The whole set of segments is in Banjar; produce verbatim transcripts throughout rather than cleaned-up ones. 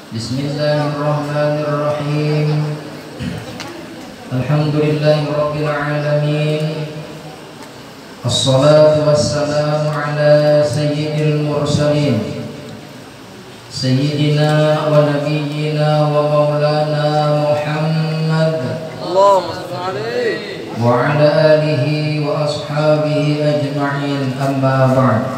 Bismillahirrahmanirrahim. Alhamdulillahirabbil alamin. Assalatu wassalamu ala sayyidil mursalin, sayyidina wa nabiyyina wa maulana Muhammad, Allahumma shalli alaihi, wa ala alihi wa ashabihi ajma'in, amma ba'd.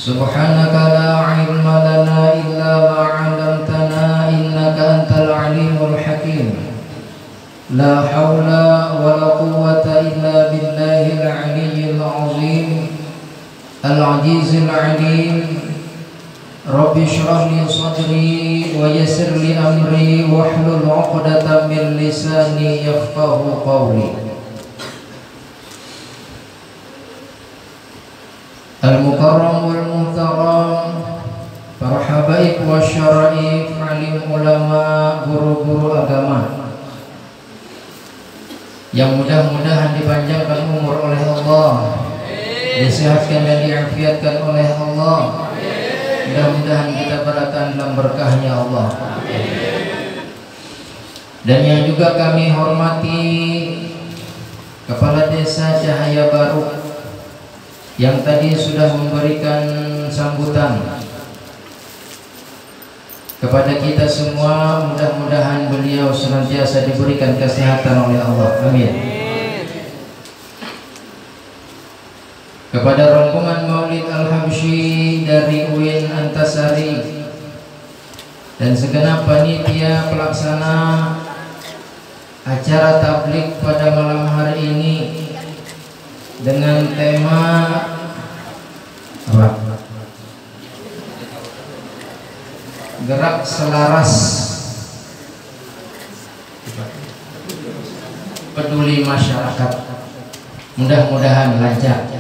Subhanaka la ilma lana illa ma 'allamtana innaka antal alimul hakim. La haula wa la quwwata illa billahil aliyyil azim. Al azizil alim. Rabbi shrah li sadri wa yassir li amri wahlul 'uqdatam min lisani yafqahu qawli. Al-Mukarram wal Muhtaram, para habaib wa syaraif, alim ulama, guru-guru agama, yang mudah-mudahan dipanjangkan umur oleh Allah, disehatkan dan diafiatkan oleh Allah. Mudah-mudahan kita beratan dalam berkahnya Allah. Dan yang juga kami hormati Kepala Desa Cahaya Baru yang tadi sudah memberikan sambutan kepada kita semua, mudah-mudahan beliau senantiasa diberikan kesehatan oleh Allah. Amin. Kepada rombongan Maulid Al-Habsyi dari UIN Antasari dan segenap panitia pelaksana acara tablik pada malam hari ini dengan tema apa? Gerak selaras peduli masyarakat. Mudah-mudahan lancar.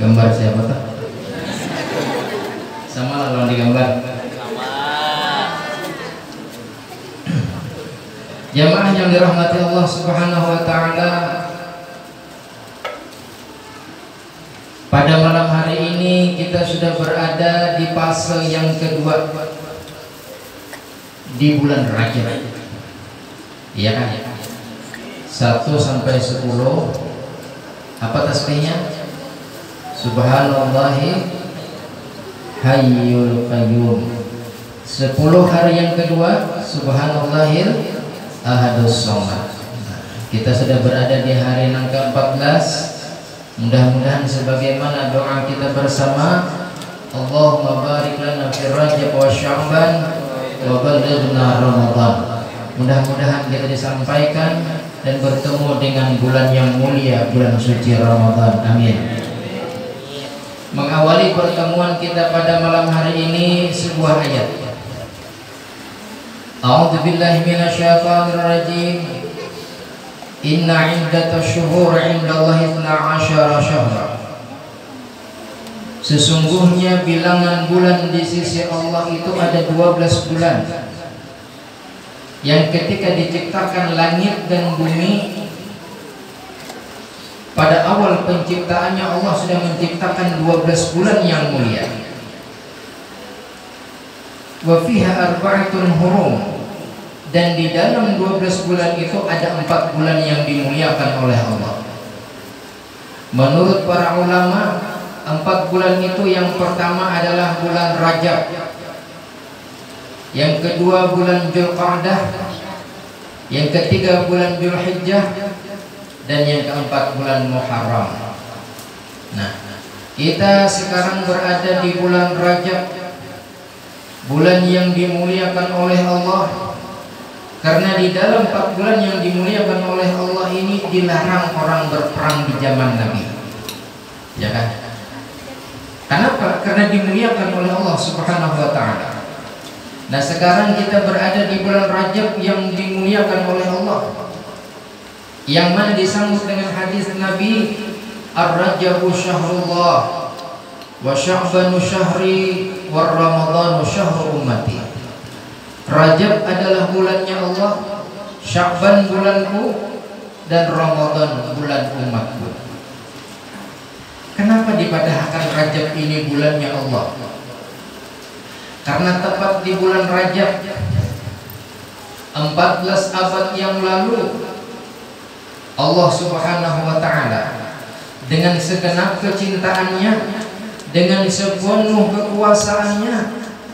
Gambar siapa tuh? Sama lah lawan digambar. Jamaah yang dirahmati Allah Subhanahu wa taala, pada malam hari ini kita sudah berada di fase yang kedua di bulan Rajab. Iya kan? Satu sampai sepuluh, apa tasbihnya? Subhanallahil Hayyul Qayyum. Sepuluh hari yang kedua, Subhanallahil Ahadus Somad. Kita sudah berada di hari yang keempat belas. Mudah-mudahan sebagaimana doa kita bersama, Allahumma barik lana fi Rajab wa Sya'ban wa ballighna Ramadan. Mudah-mudahan kita disampaikan dan bertemu dengan bulan yang mulia, bulan suci Ramadan. Amin. Mengawali pertemuan kita pada malam hari ini, sebuah ayat. A'udzubillahi minasyaitonirrajim. Inna iddatasy syuhuri 'indallahi itsna asyara syahra. Sesungguhnya bilangan bulan di sisi Allah itu ada dua belas bulan. Yang ketika diciptakan langit dan bumi, pada awal penciptaannya Allah sudah menciptakan dua belas bulan yang mulia. Wa fiha arba'atun hurum. Dan di dalam dua belas bulan itu ada empat bulan yang dimuliakan oleh Allah. Menurut para ulama, empat bulan itu yang pertama adalah bulan Rajab, yang kedua bulan Zulqa'dah, yang ketiga bulan Zulhijjah, dan yang keempat bulan Muharram. Nah, kita sekarang berada di bulan Rajab, bulan yang dimuliakan oleh Allah. Karena di dalam empat bulan yang dimuliakan oleh Allah ini dilarang orang berperang di zaman Nabi. Ya kan? Kenapa? Karena dimuliakan oleh Allah Subhanahu wa taala. Nah, sekarang kita berada di bulan Rajab yang dimuliakan oleh Allah. Yang mana disambut dengan hadis Nabi, "Ar-Rajabu syahrullah, wa Sya'banu syahri, wa Ramadanu syahru ummati." Rajab adalah bulannya Allah, Sya'ban bulanku, dan Ramadan bulan umatku. Dipadahakan Rajab ini bulannya Allah. Karena tepat di bulan Rajab, empat belas abad yang lalu, Allah Subhanahu wa Ta'ala dengan segenap kecintaannya, dengan sepenuh kekuasaannya,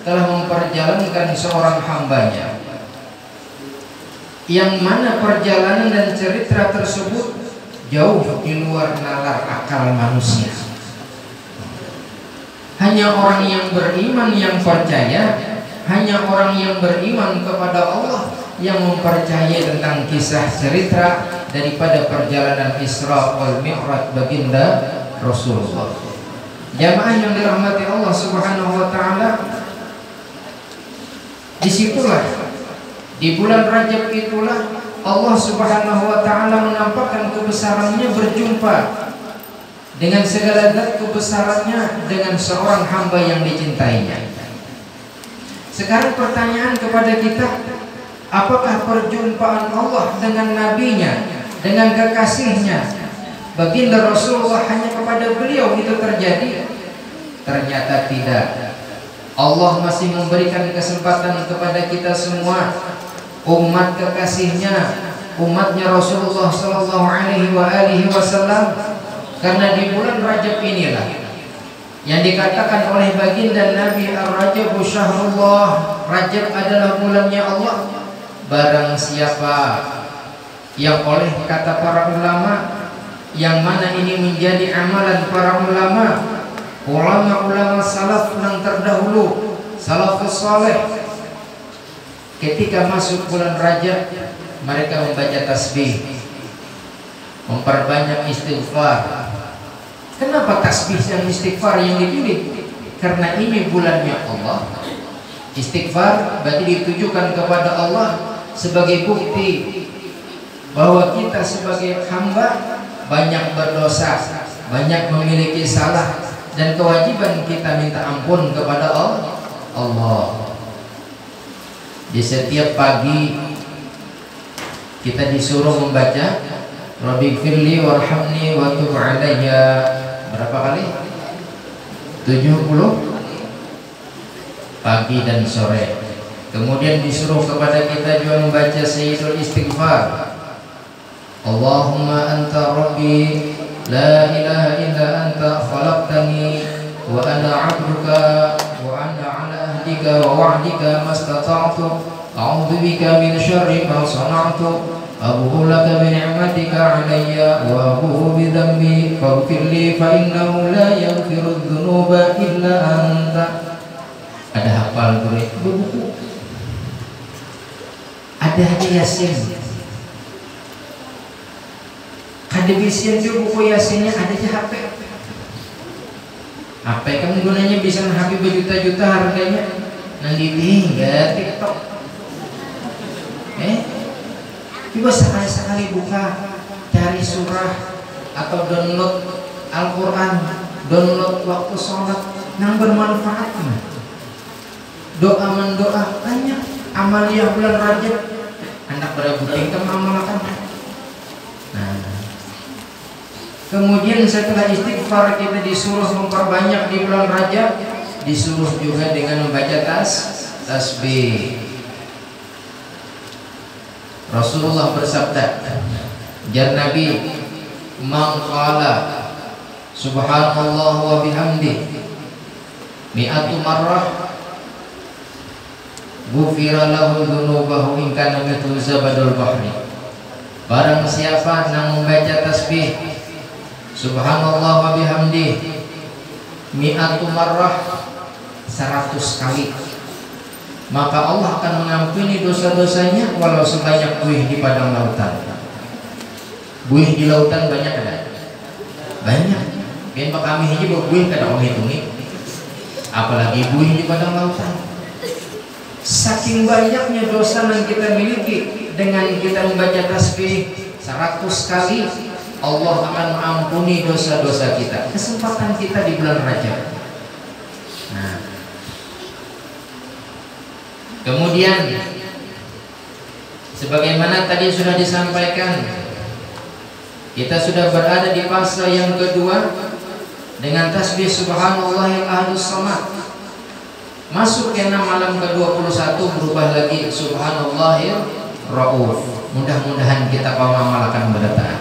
telah memperjalankan seorang hambanya, yang mana perjalanan dan cerita tersebut jauh di luar nalar akal manusia. Hanya orang yang beriman, yang percaya, hanya orang yang beriman kepada Allah yang mempercayai tentang kisah cerita daripada perjalanan Isra wal Mi'raj baginda Rasulullah. Jamaah yang dirahmati Allah Subhanahu wa Ta'ala, disitulah, di bulan Rajab itulah, Allah Subhanahu wa Ta'ala menampakkan kebesarannya, berjumpa dengan segala zat kebesarannya dengan seorang hamba yang dicintainya. Sekarang pertanyaan kepada kita, apakah perjumpaan Allah dengan nabinya, dengan kekasihnya, baginda Rasulullah, hanya kepada beliau itu terjadi? Ternyata tidak. Allah masih memberikan kesempatan kepada kita semua, umat kekasihnya, umatnya Rasulullah sallallahu alaihi wa alihi wasallam, karena di bulan Rajab inilah yang dikatakan oleh baginda Nabi, "Ar-Rajabu syahrullah," Rajab adalah bulannya Allah. Barang siapa yang oleh kata para ulama, yang mana ini menjadi amalan para ulama, ulama-ulama salaf nang terdahulu, salafus saleh, ketika masuk bulan Rajab, mereka membaca tasbih, memperbanyak istighfar. Kenapa tasbih dan istighfar yang dipilih? Karena ini bulannya Allah. Istighfar berarti ditujukan kepada Allah sebagai bukti bahwa kita sebagai hamba banyak berdosa, banyak memiliki salah, dan kewajiban kita minta ampun kepada Al-, Allah. Di setiap pagi kita disuruh membaca, "Rabbighfirli warhamni wa tub alayya." Berapa kali? Tujuh puluh. Pagi dan sore. Kemudian disuruh kepada kita juga membaca Sayyidul Istighfar. Allahumma anta rabbi, la ilaha illa anta khalaqtani, wa ana abduka, wa ana ala ahdika wa wa'dika mastata'tu, a'udzu bika min syarri ma sana'tu, abu'u laka bi ni'matika alayya, wa abu'u bi dzambi, faghfirli fa innahu la yaghfiru dzunuba illa anta. Ada hafal guru itu buku. Ada haja Yasin. Kada bisian jua buku Yasinnya, ada ja H P. Apa ikam gunanya bisa H P bejuta-juta harganya, nang ditinggal TikTok. Eh, coba sekali-sekali buka, cari surah atau download Al-Quran, download waktu sholat nang bermanfaat nah. Doa mendoa banyak, amaliah bulan Rajab, anak berabuting kam amalakan. Nah, kemudian setelah istighfar kita disuruh memperbanyak di bulan Rajab, disuruh juga dengan membaca tas tasbih. Rasulullah bersabda, jar Nabi, "Man qala subhanallah wa bihamdi mi'atu marrah, ghufira lahu dzunubahu in kana mithlu zabadul bahri." Barang siapa nang membaca tasbih, subhanallah wa bihamdi, mi'atu marrah, saratus kali, maka Allah akan mengampuni dosa-dosanya walau sebanyak buih di padang lautan. Buih di lautan banyak ada? Banyak. Pian bakami haja babuih kada kawa hitungi. Apalagi buih di padang lautan. Saking banyaknya dosa yang kita miliki, dengan kita membaca tasbih seratus kali, Allah akan mengampuni dosa-dosa kita. Kesempatan kita di bulan Rajab. Nah, kemudian, sebagaimana tadi sudah disampaikan, kita sudah berada di fase yang kedua, Dengan tasbih Subhanallahil Ahadus Samad. Masuk kena malam kedua puluh satu, berubah lagi Subhanallahir Rauf. Mudah-mudahan kita kawa mamalakan barataan.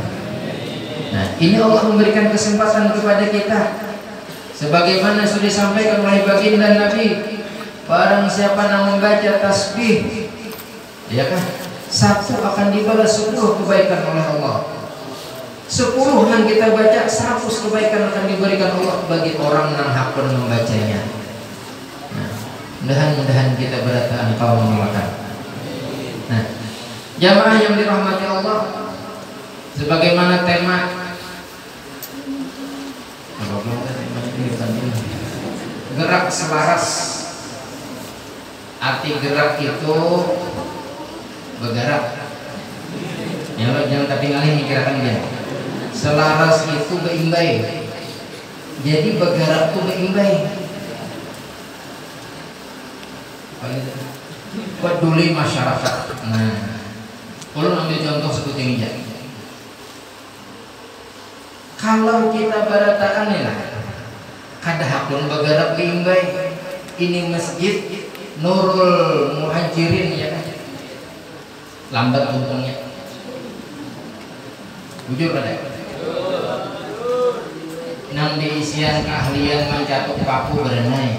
Nah, ini Allah memberikan kesempatan kepada kita. Sebagaimana sudah disampaikan oleh baginda Nabi, barang siapa yang membaca tasbih, ya kan? Satu akan dibalas sepuluh kebaikan oleh Allah. Sepuluh yang kita baca, seratus kebaikan akan diberikan Allah bagi orang yang hakun membacanya. Nah, mudahan-mudahan kita berataan kaum melakukan. Nah, jamaah yang dirahmati Allah, sebagaimana tema gerak selaras. Arti gerak itu bergerak. Ya, lo jangan tapi ngalih mikirakan dia. Selaras itu beimbai. Jadi bergerak tuh beimbai. Peduli masyarakat. Nah, ulun ambil contoh seperti ini ya. Kalau kita barataan ni lah, kada hakun bagarap limbay. Ini masjid Nurul Muhajirin ya kan? Lambat untungnya. Bujur kada? Nang diisian keahlian mancatuk paku berenai.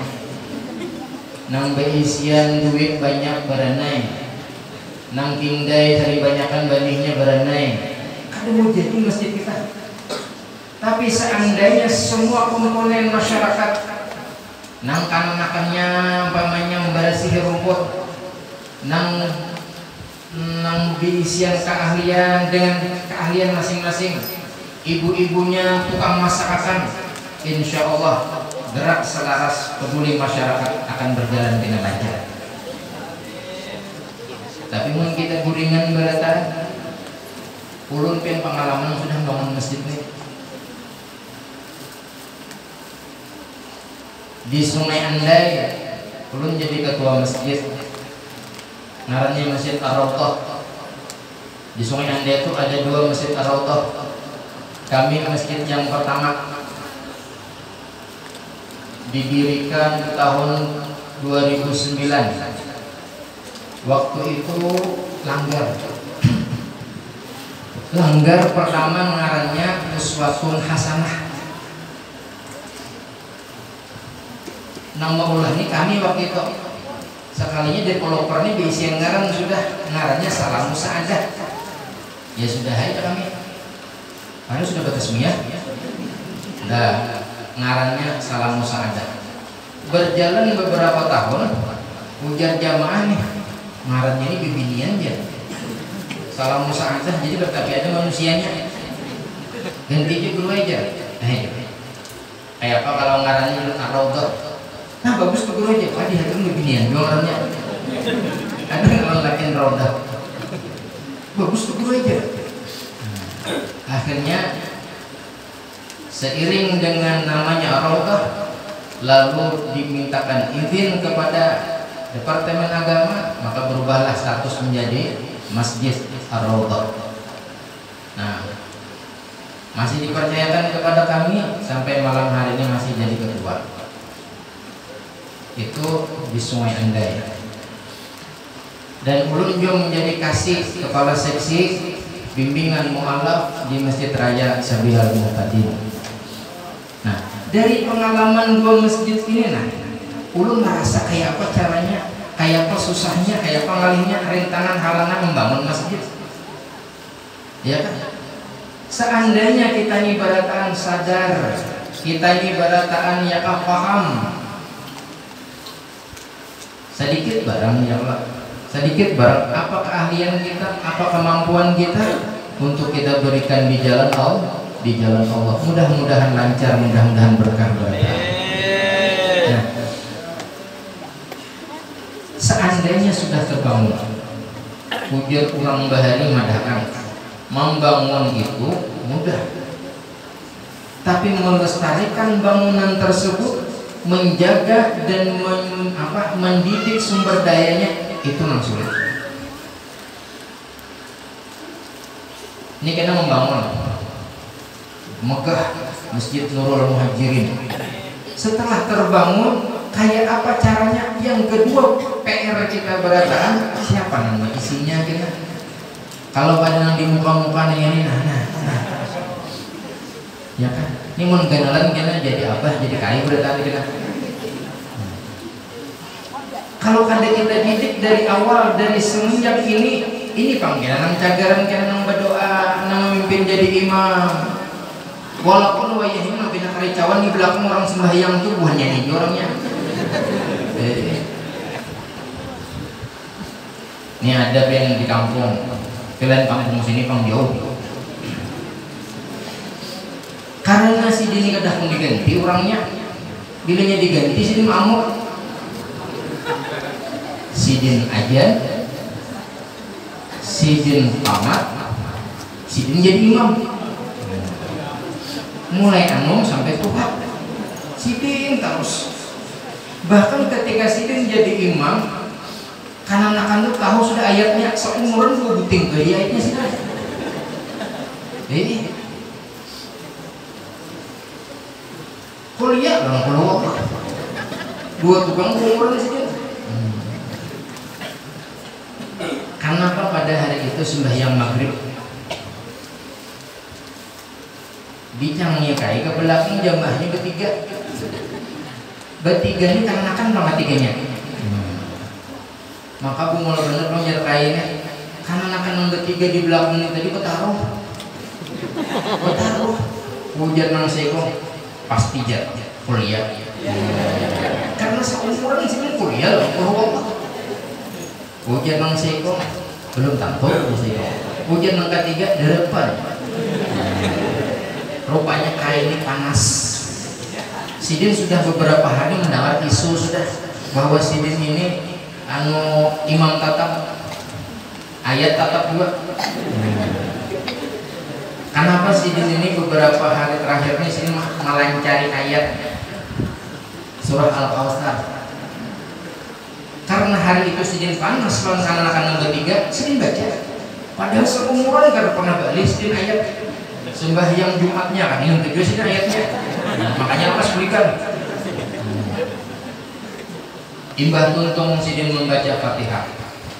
Nang beisian duit banyak berenai. Nang kindai sari banyakan banihnya berenai. Kada mau jadi masjid kita. Tapi seandainya semua komponen masyarakat, nang kananakannya umpamanya membarasihi rumput, nang nang diisian keahlian dengan keahlian masing-masing, ibu-ibunya tukang masakakan, insya Allah gerak selaras peduli masyarakat akan berjalan dengan lancar. Tapi mun kita guringan barataan, ulun pian pengalaman sudah bangun masjid nih. Di Sungai Andai, ulun jadi ketua masjid. Ngarannya Masjid Ar-Raudhah. Di Sungai Andai itu ada dua Masjid Ar-Raudhah. Kami masjid yang pertama didirikan tahun dua ribu sembilan. Waktu itu langgar. Langgar pertama ngarannya Uswatun Hasanah. Nang maulah ni kami waktu itu. Sekalinya developer ni beisian ngaran sudah, ngarannya Salam Musaadah. Ya sudah aja kami. Anu sudah batasmiyah? Dah, ngarannya Salam Musaadah. Berjalan beberapa tahun, ujar jamaah nih, ngarannya ini bibinian ya. Salam Musaadah jadi bertapi ada manusianya. Ganti aja guru aja. Eh, kayak apa kalau ngarannya Ar-Raudhah? Nah, bagus tuh guru aja. Wah, di hati bibinian dua ngarannya. Ada kalau ngarannya Raudhah. Bagus tuh guru aja. Akhirnya, seiring dengan namanya Ar-Raudhah, lalu dimintakan izin kepada Departemen Agama, maka berubahlah status menjadi Masjid Ar-Raudhah. Nah, masih dipercayakan kepada kami sampai malam hari ini masih jadi ketua. Itu di Sungai Andai. Dan ulun juga menjadi kasih kepala seksi bimbingan mualaf di Masjid Raya Sabilal Muhtadin. Nah, dari pengalaman dua masjid ini nah, ulun merasa kayak apa caranya, kayak apa susahnya, kayak apa ngalihnya rintangan halangan membangun masjid. Ya kan? Seandainya kita ini barataan sadar, kita ini barataan ya paham. Sedikit barang ya Allah. Sedikit barang apa keahlian kita, apa kemampuan kita untuk kita berikan di jalan Allah, di jalan Allah. Mudah-mudahan lancar, mudah-mudahan berkah berkah. Nah, seandainya sudah terbangun, ujar orang bahari madahakan, membangun itu mudah. Tapi melestarikan bangunan tersebut, menjaga dan men, apa, mendidik sumber dayanya itu nang sulit. Ini kena membangun megah, Masjid Nurul Muhajirin. Setelah terbangun, kayak apa caranya? Yang kedua, P R kita berataan, siapa nama isinya kena? Kalau pada nang di muka-muka nih ini, nah, nah, nah. Ya kan? Ini mun ganalan kena jadi abah, jadi kai berataan kena. Kalau kada kita didik dari awal, dari semenjak ini, ini pang kena nang cagaran, kena nang berdoa, nang memimpin jadi imam. Walaupun wayahnya nang pina karicawan di belakang orang sembahyang tu, buhannya ni orangnya. Eh. Ini ada yang di kampung, kalian kampung sini pang jauh. Karena si Dini kada pun diganti orangnya, bilanya diganti sidin amuk. Sidin aja, sidin tamat, sidin jadi imam. Mulai anum sampai tuha, sidin terus. Bahkan ketika sidin jadi imam, kananakan tu tahu sudah ayatnya, seumuran dua buting ke ayatnya sidin. Jadi kuliah dalam keluar dua tukang kuburan di situ. Kenapa pada hari itu sembahyang maghrib dicangnya kai ke belakang, jamaahnya bertiga? Bertiga ini karena kan maka tiganya. Maka bungul bener dong jar kainnya. Kananakan nang betiga di belakang ini tadi betaruh. Betaruh. Ujar nang sekong, pasti jar kuliah. Karena seumuran sini kuliah loh, oh Allah. Ujar nang sekong, belum tentu, nang sekong. Ujar nang ketiga, derepan. Rupanya kain ini panas. Sidin sudah beberapa hari mendengar isu sudah bahwa sidin ini anu imam tatap, ayat tatap juga. Kenapa sidin ini beberapa hari terakhir ini sidin ma- melancari ayat surah Al-Kautsar? Karena hari itu sidin panas lawan kananakan nang bertiga, sidin baca. Padahal seumuran kada pernah balik sidin ayat. Sembahyang Jumatnya kan, yang kedua sidin ayatnya. Makanya lepas belikan. Imbah tuntung sidin membaca Fatihah.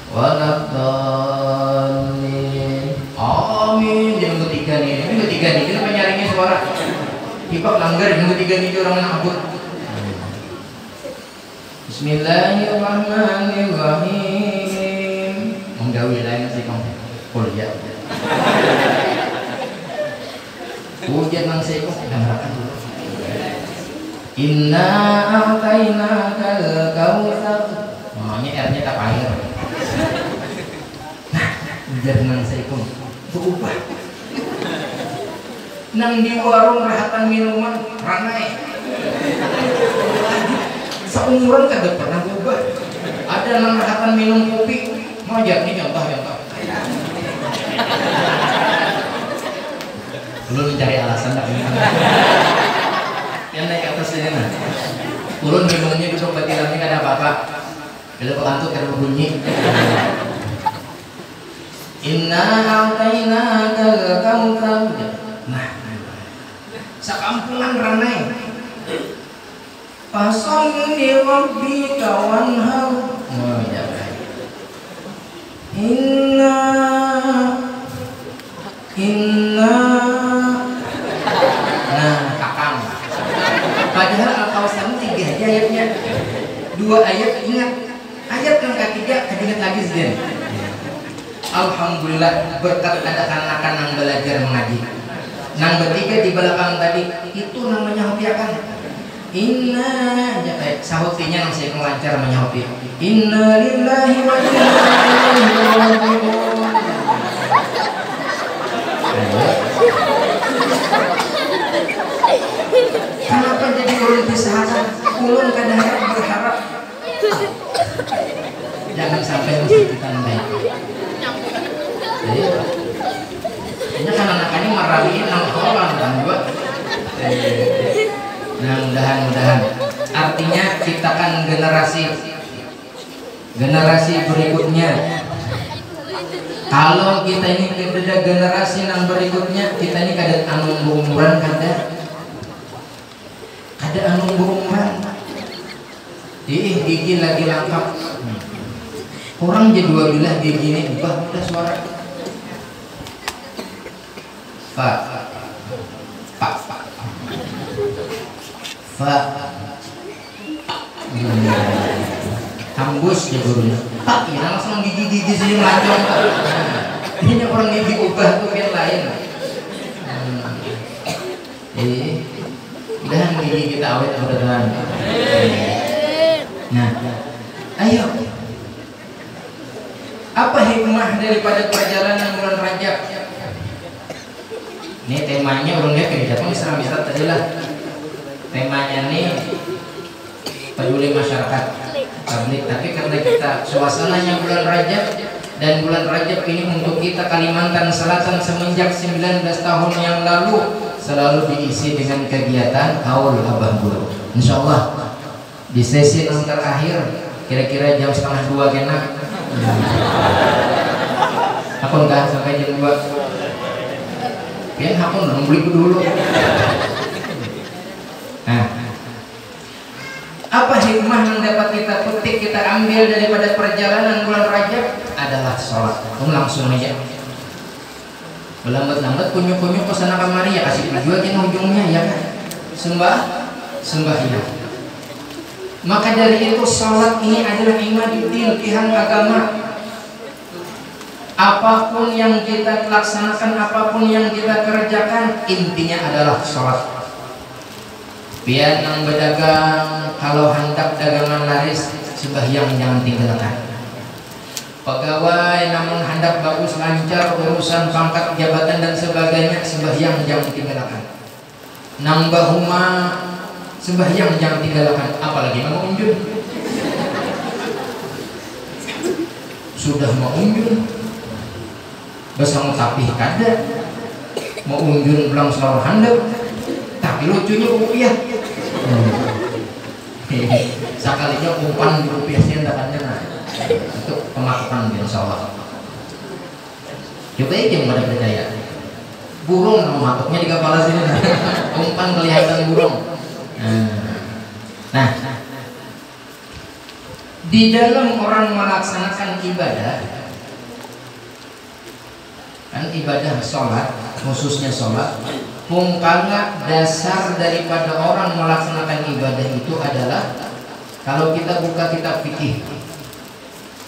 Waladhdallin. Amin. Yang ketiga nih, yang ketiga nih, kenapa nyaringnya suara? Tiba langgar yang ketiga nih orang nak abut. Bismillahirrahmanirrahim. Menggawi lain sih kong kuliah. Hujan nang sekong dangarakan dulu. Inna a'tainakal kautsar. Makanya R-nya tak air. Nah, ujar nang saikung berubah. Nang di warung rahatan minuman ranai. Seumuran kada pernah berubah. Ada nang rahatan minum kopi, mau aja ni contoh-contoh. Ulun mencari alasan tak minum. Yang naik atas ini nah. Ulun minumnya duduk batilamnya kada apa-apa. Bila pengantuk kada berbunyi. Inna a'tainakal kautsar. Nah, sakampungan ranai. Fasalli lirabbika wanhar. Inna Inna. Nah, kakang. Padahal Al-Kautsar ini tiga aja ayatnya. Dua ayat ingat. Ayat yang ketiga kada ingat lagi sidin. Alhamdulillah berkat ada kanakan nang belajar mengaji. Nang bertiga di belakang tadi itu namanya hopiakan. Inna, nya kaya sahutinya nang saya lancar manyahuti. Inna lillahi wa inna ilaihi raji'un. Kenapa jadi ulun pisahakan? Ulun kada harap berharap. Jangan sampai masih kita nanti. Iya. Ini kan anak ini marawi nang orang kan juga. Nah, mudahan-mudahan. Artinya ciptakan generasi generasi berikutnya. Kalau kita ini kada generasi nang berikutnya, kita ini kada anu umuran kada. Ada anu berumran. Ih, gigi lagi langkap. Kurang je dua bilah gigi ni, ubah mudah suara. Fa. Fa. Fa. Hambus je gurunya. Pak, ini langsung gigi-gigi sini melancong. Ini orang gigi ubah tuh kan lain. Hmm. Jadi, mudahan gigi kita awet mudah-mudahan. Nah, ayo. Apa hikmah daripada perjalanan bulan Rajab? Ini temanya, ulun lihat, kita pun bisa tadi lah. Temanya nih peduli masyarakat, publik, tapi karena kita suasananya bulan Rajab, dan bulan Rajab ini untuk kita Kalimantan Selatan semenjak sembilan belas tahun yang lalu selalu diisi dengan kegiatan haul abah guru. Insya Allah di sesi yang terakhir, kira-kira jam setengah dua kena. Aku entah sampai jam dua. Pian hakun nang beli dulu. Nah, apa hikmah yang dapat kita petik, kita ambil daripada perjalanan bulan Rajab? Adalah sholat. Langsung aja. Belambat-lambat, kunyuk-kunyuk ke sana kemari, ya kasih jua gin ujungnya, ya kan? Sembah, sembahyang. Maka dari itu, salat ini adalah imaduddin, tiang agama. Apapun yang kita laksanakan, apapun yang kita kerjakan, intinya adalah salat. Pian nang bedagang, kalau handak dagangan laris, sembahyang jangan tinggalkan. Pegawai namun handak bagus lancar urusan pangkat jabatan dan sebagainya, sembahyang jangan tinggalkan. Nang bahuma, sembahyang jangan tinggalkan, apalagi nang maunjun. Sudah maunjun, basangu tapih kada, maunjun pulang salaur handap, tapi lucunya rupiah. Hmm. Sakalinya umpan di rupiahnya, andakannya, nah, itu pematukan, insya Allah. Coba aja yang pada percaya. Burung nama matuknya di kepala sini, nah. Umpan kelihatan burung. Nah. Nah, di dalam orang melaksanakan ibadah, kan ibadah sholat, khususnya sholat, pungkala dasar daripada orang melaksanakan ibadah itu adalah, kalau kita buka kitab fikih,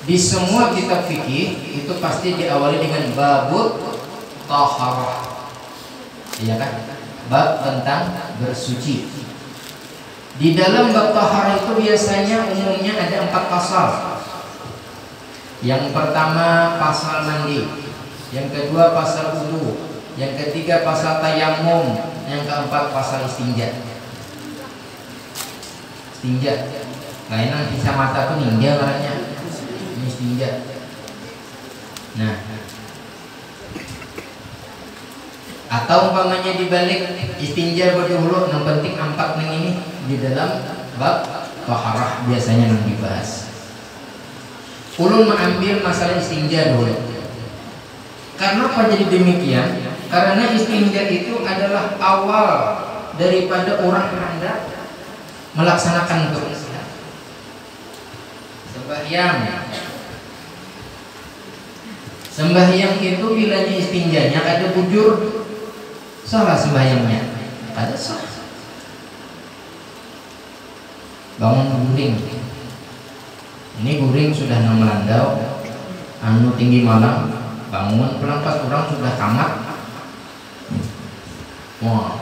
di semua kitab fikih itu pasti diawali dengan babut taharah. Iya kan? Bab tentang bersuci. Di dalam bab taharah itu biasanya umumnya ada empat pasal. Yang pertama pasal mandi, yang kedua pasal wudu, yang ketiga pasal tayamum, yang keempat pasal istinja. Istinja. Lain nang sisa mata tuh ninja ngarannya. Ini istinja. Nah. Atau umpamanya dibalik, istinja badahulu, nang penting ampat nang ini di dalam bab taharah biasanya nang dibahas. Ulun maambil masalah istinja dulu. Karena apa jadi demikian? Karena istinja itu adalah awal daripada orang hendak melaksanakan kebersihan. Sembahyang. Sembahyang itu bilanya istinjanya kada bujur, salah sembahyangnya. Kada sah. Bangun guring. Ini guring sudah nang melandau, anu tinggi malam, bangun pulang pas urang sudah kamat. Wah,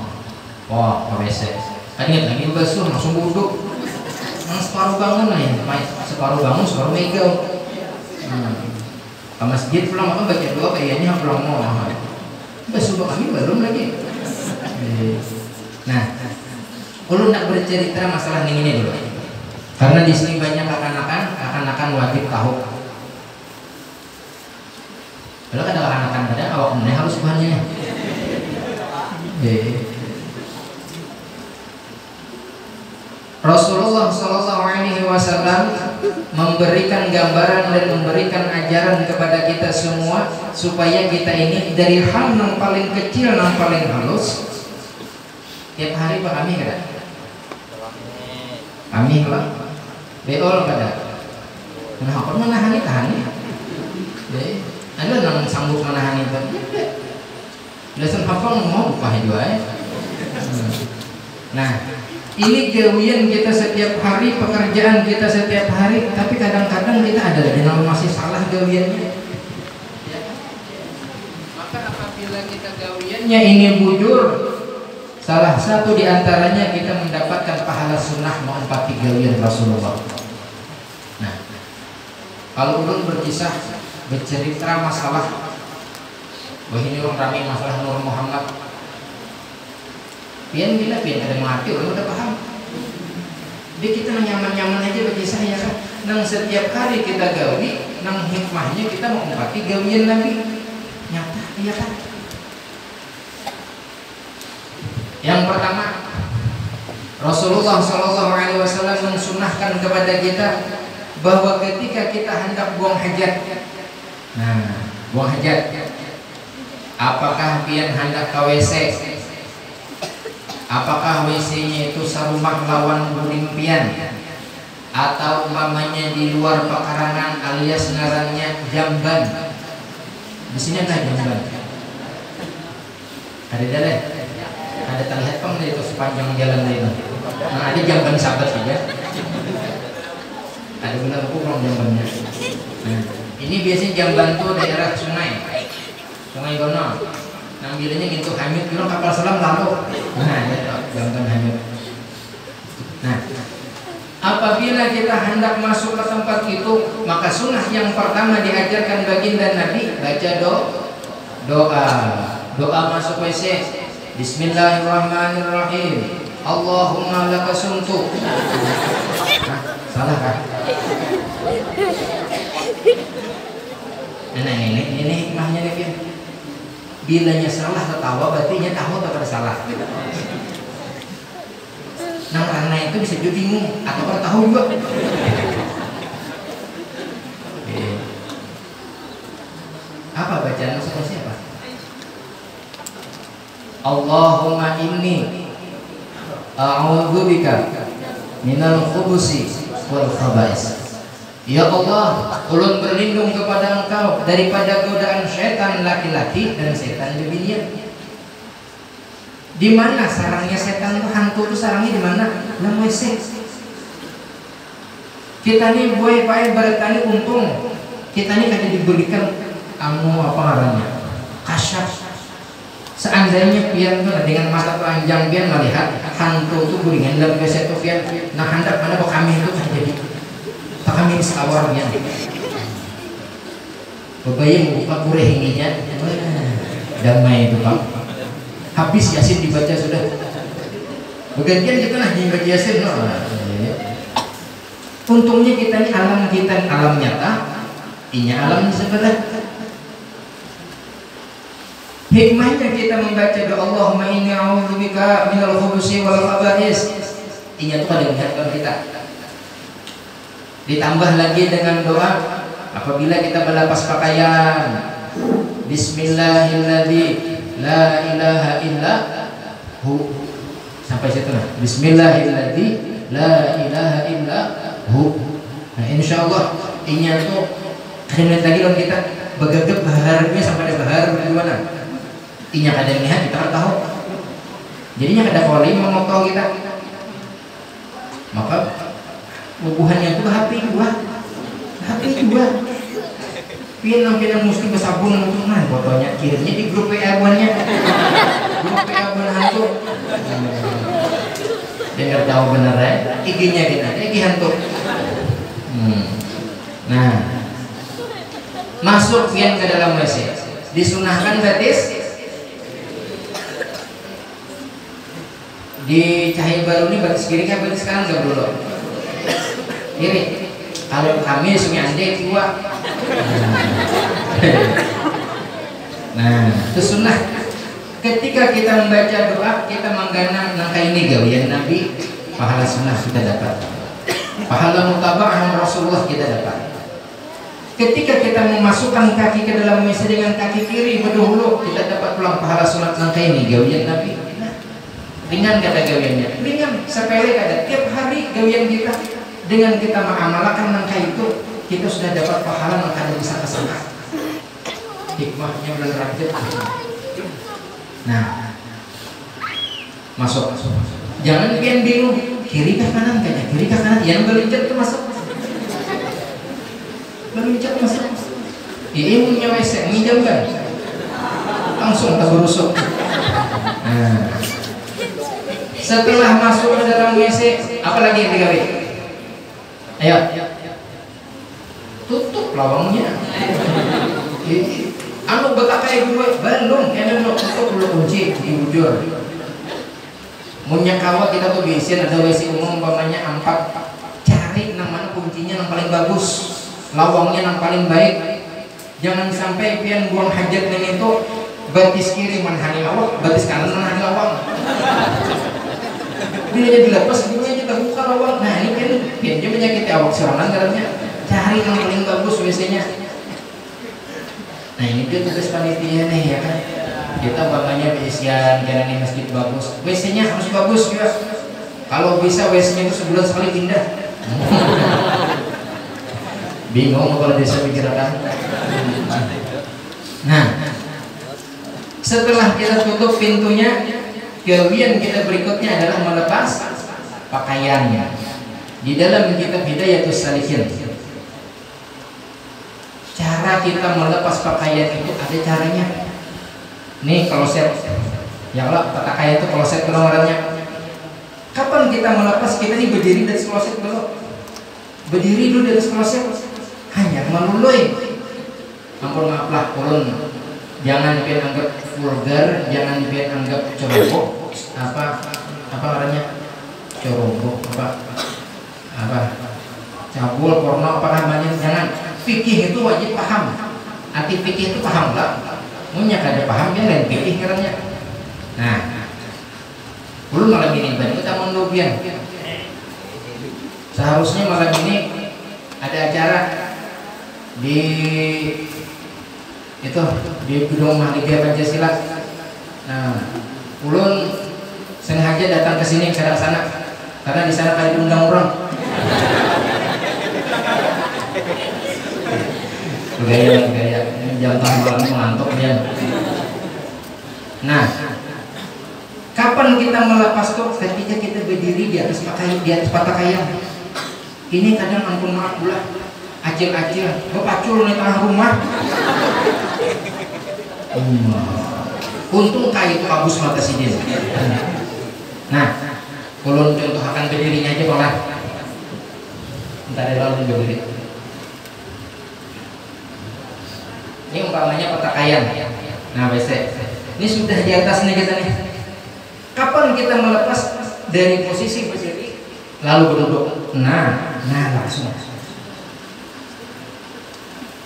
wah, ke W C. Kada ingat lagi basuh, langsung wudhu. Nang separuh bangun aja, mai, separuh bangun, separuh megau. Hmm. Ke masjid pulang, apa baca doa kayaknya pulang mau. Basuh kami belum lagi. Eh, nah, ulun nak bercerita masalah ini dulu. Karena di sini banyak kakanakan, kakanakan wajib tahu. Kalau kada kakanakan pada awak mana halus buhannya. Eh. Rasulullah Shallallahu Alaihi Wasallam memberikan gambaran dan memberikan ajaran kepada kita semua supaya kita ini dari hal yang paling kecil, yang paling halus, tiap hari apa kami kada? Kami lah. Beol kada. Nah, aku manahani, tahani. Ada nang sanggup manahani itu. Dasar hafal mau buka jua ya. Nah, ini gawian kita setiap hari, pekerjaan kita setiap hari, tapi kadang-kadang kita ada lagi yang masih salah gawiannya. Ya. Maka apabila kita gawiannya ini bujur, salah satu di antaranya kita mendapatkan pahala sunnah menempati gawian Rasulullah. Nah, kalau ulun berkisah, bercerita masalah, wah, ini orang ramai masalah Nur Muhammad. Pian bila pian ada mengerti, orang udah paham. Jadi kita nyaman-nyaman aja berkisah ya kan. Nang setiap hari kita gawi, nang hikmahnya kita mengumpati gawian Nabi. Nyata, iya kan? Yang pertama, Rasulullah Shallallahu Alaihi Wasallam mensunahkan kepada kita bahwa ketika kita hendak buang hajat, nah, buang hajat, apakah pian hendak ke W C? Apakah W C-nya itu sarumah lawan guring pian? Atau umpamanya di luar pekarangan alias ngarannya jamban? Di sini ada jamban? Ada dah, eh? Ada terlihat pang itu sepanjang jalan itu. Nah, ada jamban sabat juga. Ada benar aku kurang jambannya. Nah, ini biasanya jamban tuh daerah sungai. Sungai Gonol. Nang bilanya ngintu hanyut, bilang kapal selam lalu. Nah, itu jamban hanyut. Nah, apabila kita hendak masuk ke tempat itu, maka sunnah yang pertama diajarkan baginda Nabi baca do, doa, doa masuk W C. Bismillahirrahmanirrahim. Allahumma laka sumtu. Nah, salah kah? Nah, nah, ini, ini hikmahnya nih, Pian. Bilanya salah ketawa, berarti nya tahu atau kada salah. Nang karena itu bisa juga bingung atau kada tahu juga. Oke. Apa bacaan masuk siapa? Allahumma inni a'udzubika minal khubusi wal khabais. Ya Allah, ulun berlindung kepada Engkau daripada godaan setan laki-laki dan setan bebinian. Di mana sarangnya setan tu, hantu tu sarangnya di mana? Nang W C. Kita ni buai pae bertani untung, kita ni kada diberikan anu apa ngarannya, kasyaf. Seandainya pian tu nah, dengan mata telanjang pian melihat hantu tu guringan dalam W C tu pian, nah handak mana bakami tu kada jadi. Bakami di sawar pian. Babaya muka kureh ini nya. Wah, damai itu pang. Habis Yasin dibaca sudah. Bergantian kita lah yang baca Yasin. Nah, iya. Untungnya kita ni alam kita alam nyata, inya alam sebelah. Hikmahnya kita membaca doa Allahumma inni a'udzubika minal khubusi wal khabais. Inya tu kada melihat kita. Ditambah lagi dengan doa apabila kita berlepas pakaian. Bismillahilladzi la ilaha illa hu. Sampai situ nah. Bismillahilladzi la ilaha illa hu. Nah, insya Allah inya tu kada melihat lagi lawan kita, bagagap baharnya sampai ada bahar berdua nah. Inya kada melihat kita kada tahu. Jadinya kada koli memoto kita. Maka bubuhannya tu happy jua, happy jua. Pinang pinang mesti bersabun untuk nah fotonya kirimnya di grup W A buannya, grup W A buan hantu. Dengar tahu benar ya, I G-nya kita, I G hantu. Hmm. Nah, masuk pian ke dalam W C, disunahkan batis. Di cahaya baru ni batis kiri kah batis kanan jam dulu? Kiri. Kalau kami sungai ande kiwa. Nah, itu sunnah. Ketika kita membaca doa, kita mengganang nangka ini gawian Nabi, pahala sunnah kita dapat. Pahala mutaba'ah Rasulullah kita dapat. Ketika kita memasukkan kaki ke dalam W C dengan kaki kiri berdahulu, kita dapat pulang pahala sunat nang kaini gawian Nabi. Nah, Ringan kada gawiannya, ringan, sepele kada. Tiap hari gawian kita, dengan kita mengamalkan nang kaitu, kita sudah dapat pahala nang kada disangka-sangka. Hikmahnya bulan Rajab. Nah, masuk. Jangan pian bingung, kiri kah kanan kah, kiri kah kanan, yang belincet tu masuk. Belincet masuk. Ini punya W C, minjam kan? Langsung tak berusuk. Nah. Setelah masuk ke dalam W C, apa lagi yang digawe? Ayo. Tutup lawangnya. Anu, betakai dulu, belum, kena dulu, tutup dulu kunci, bujur. Munnya kawa kita tuh biasin ada W C umum umpamanya empat, cari nang mana kuncinya nang paling bagus, lawangnya nang paling baik. Jangan sampai pian buang hajat nang itu batis kiri manahani awak, batis kanan manahani lawang. Bilanya dilepas, bilanya kita buka lawang. Nah, ini pian, pian juga menyakiti awak sorangan dalamnya. Cari yang paling bagus W C-nya. Nah, ini dia tugas panitia nih, ya kan. Kita umpamanya beisian kena nih masjid bagus, W C-nya harus bagus juga. Kalau bisa W C-nya itu sebulan sekali pindah. Bingung kepala desa pikirakan. Nah, setelah kita tutup pintunya, gawian kita berikutnya adalah melepas pakaiannya. Di dalam kitab Hidayatus Salikin, cara kita melepas pakaian itu ada caranya. Nih kloset, ya kalau pakaian itu kloset kalau ngarannya. Kapan kita melepas? Kita ini berdiri dari kloset dulu, berdiri dulu dari kloset, hanya melului. Ampun maaf lah, ulun jangan pian anggap vulgar, jangan pian anggap ceroboh, apa, apa ngarannya, ceroboh apa, apa, cabul, porno, apa namanya, jangan. Fikih itu wajib paham. Arti fikih itu paham lah. Munnya kada paham, dia lain fikih ngarannya. Nah, ulun malam ini banyak tamu dobian. Seharusnya malam ini ada acara di itu, di gedung Mahligai Pancasila. Nah, ulun sengaja datang ke sini, ke sana, karena di sana kada diundang orang. Gaya, gaya. Ini jam tengah malam ngantuk dia. Nah, kapan kita melepas tuh? Ketika kita berdiri di atas pakai, di atas patakaian. Ini kadang ampun maaf lah, acil-acil bepacul di tengah rumah. Untung kayak itu kabus mata sidin. Nah, ulun contohakan berdirinya aja pang lah. Entar ada ulun berdiri. Ini umpamanya petakaian. Nah, W C. Ini sudah di atas nih kita nih. Kapan kita melepas dari posisi berdiri lalu berduduk? Nah, nah langsung.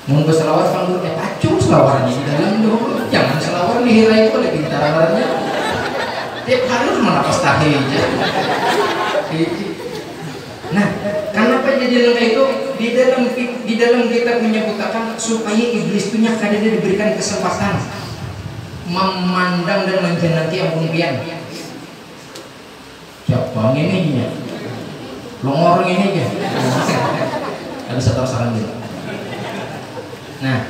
Mun berselawar panggur, eh pacung selawarnya di dalam dulu. Jangan selawar di hira itu ada bintara barannya. Tiap hari harus melepas tahi aja. Nah, kenapa jadi nang itu? Di dalam di dalam kita punya butakan supaya iblis tuh kada diberikan kesempatan memandang dan menjanaki ampun pian. Siapa ini nya? Longor ini aja. Ada satu pasangan gitu. Nah,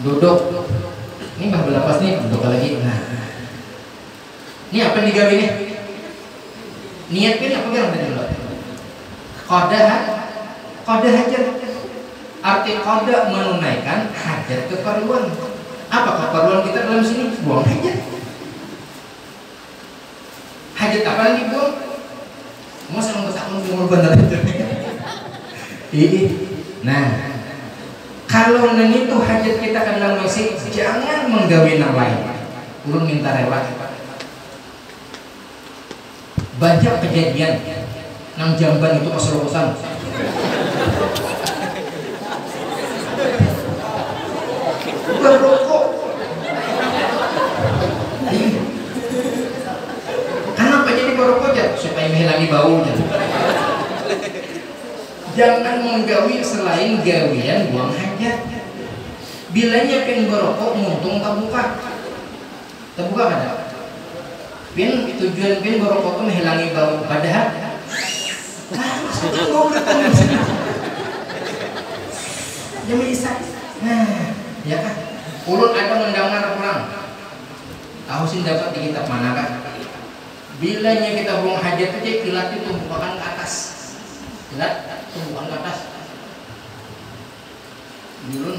duduk. Ini bah belapas nih, duduk lagi. Nah, ini apa yang digawe nih? Niat ini apa yang tadi lo? Qada, qada hajat. Arti qada menunaikan hajat keperluan. Apa keperluan kita dalam sini? Buang hajat. Hajat apa yang dibuang? Mau sama takun umur bener itu. Ih, nah, kalau nang itu hajat kita ke dalam W C, jangan menggawe nang lain. Ulun minta rela. Banyak kejadian nang jamban itu pas rokokan. Berokok. Kenapa jadi berokok ya? Supaya menghilangi baunya. Jangan menggawi selain gawian buang hajat. Bilanya pin berokok muntung tabuka. Tabuka kada? Pin, tujuan pin barokok tu mahilangi bau, padahal langsung bau datang. Jam isya. Nah, ya kan? Ulun ada mendengar pulang. Tahu sih dapat di kitab mana kan? Bilanya kita buang hajat tu, cek, ilat itu tumpukakan ke atas. Ilat tumpukan ke atas. Dulu,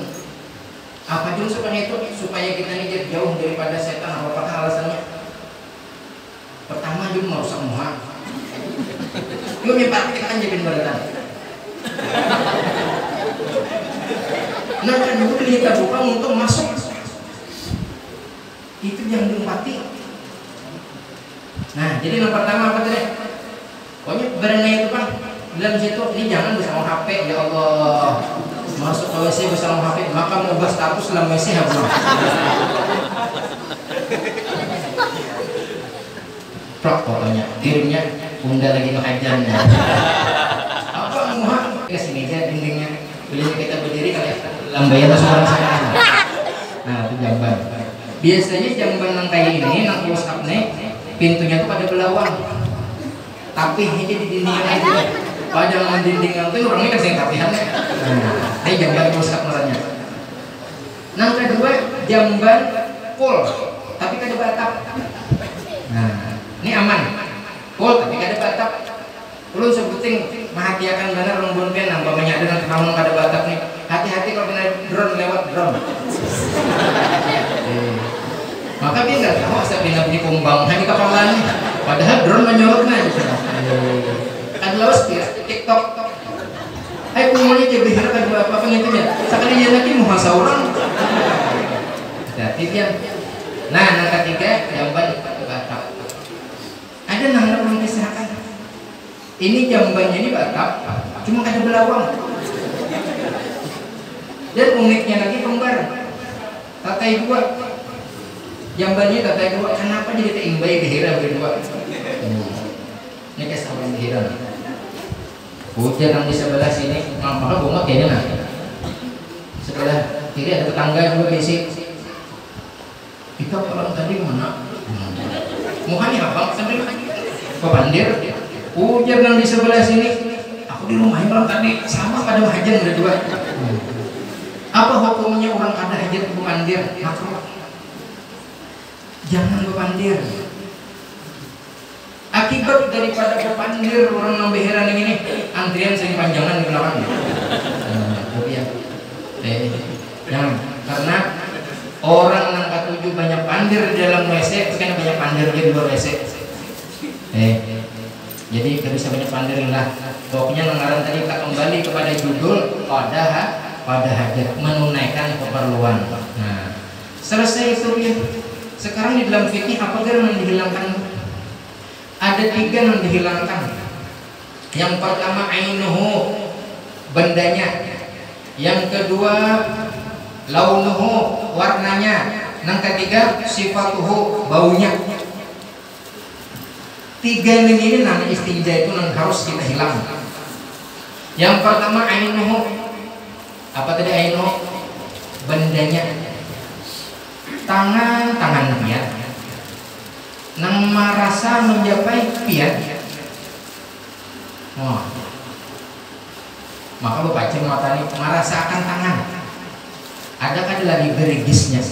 apa jua supaya itu, supaya kita ini jauh daripada setan, apa apakah alasannya? Pertama, jua merusak muha. Jua mempraktikkan jadi baratan. Nah, kan itu kita buka untuk masuk. Itu yang diumpati. Nah, jadi yang pertama apa tadi? Pokoknya berenai itu, Bang. Dalam situ, ini jangan bersama H P, ya Allah. Masuk ke W C bersama H P, maka mau ubah status dalam W C ya, Bang. Prak, pokoknya, kirimnya, bunda lagi makajan ya. Apa muha? Ke sini aja dindingnya. Belinya kita berdiri kali ya. Lambaian langsung orang sana. Nah, itu jamban. Biasanya jamban nang kayak ini, nang close up nih, pintunya tuh pada belawang. Tapi ini di dinding aja. Padahal dinding nang tuh orangnya kasih tapihan. Nah, ini jamban close up ngarannya. Nang kedua, jamban full, tapi kada beatap. Nah, ini aman. Full, tapi kada beatap. Ulun sebuting mahatiakan banar, lembun pian, nang umpamanya ada nang tamu kada batak nih, hati-hati kalau kena drone lewat, drone. Eh, maka dia nggak tahu asa pina bunyi kumbang di kepala nih, padahal drone menyorot nah gitu. Eh, kada lawas dia TikTok. Hai, umurnya jadi hira kada apa-apa gitu ya. Sekali dia lagi muha seorang. Hati-hati dia. Nah, nang ketiga, jamban batak. Ada nang ulun kisahkan. Ini jambannya ini batak, cuma kada belawang. Dan uniknya lagi kembar. Tatai dua. Jambannya tatai dua. Kenapa jadi teimbai dihira berdua? Hmm. Ini kisah orang dihira. Ujar nang di sebelah sini, nah, maka bungut ya ini nah. Sebelah kiri ada tetangga juga bisi. Kita orang tadi mana? Muhanya abang sambil bapandir. Ujar nang di sebelah sini, aku di rumahnya malam tadi sama pada mahajang ada dua. Apa hukumnya orang kada hajat bapandir? Makruh. Jangan bapandir. Akibat daripada bapandir orang nang beheran ini, antrian sering panjangan di belakang. Nah, tapi ya, eh, jangan. Karena orang nang katuju banyak pandir di dalam W C, itu kan banyak pandir di luar W C. Eh, jadi kita bisa banyak pandir lah. Pokoknya nang ngaran tadi kita kembali kepada judul pada ha-, pada hajat, menunaikan keperluan. Nah, selesai itu ya. Sekarang di dalam fikih apa garang yang dihilangkan? Ada tiga yang dihilangkan. Yang pertama ainuhu, bendanya. Yang kedua launuhu, warnanya. Yang ketiga sifatuhu, baunya. Tiga ini nang istinja itu nang harus kita hilang. Yang pertama ainuhu. Apa tadi ainuhu? Bendanya. Tangan, tangan dia. Nang marasa menjapai pian. Wah. Maka bapacang mata ni, marasa akan tangan. Ada kada lagi gerigisnya?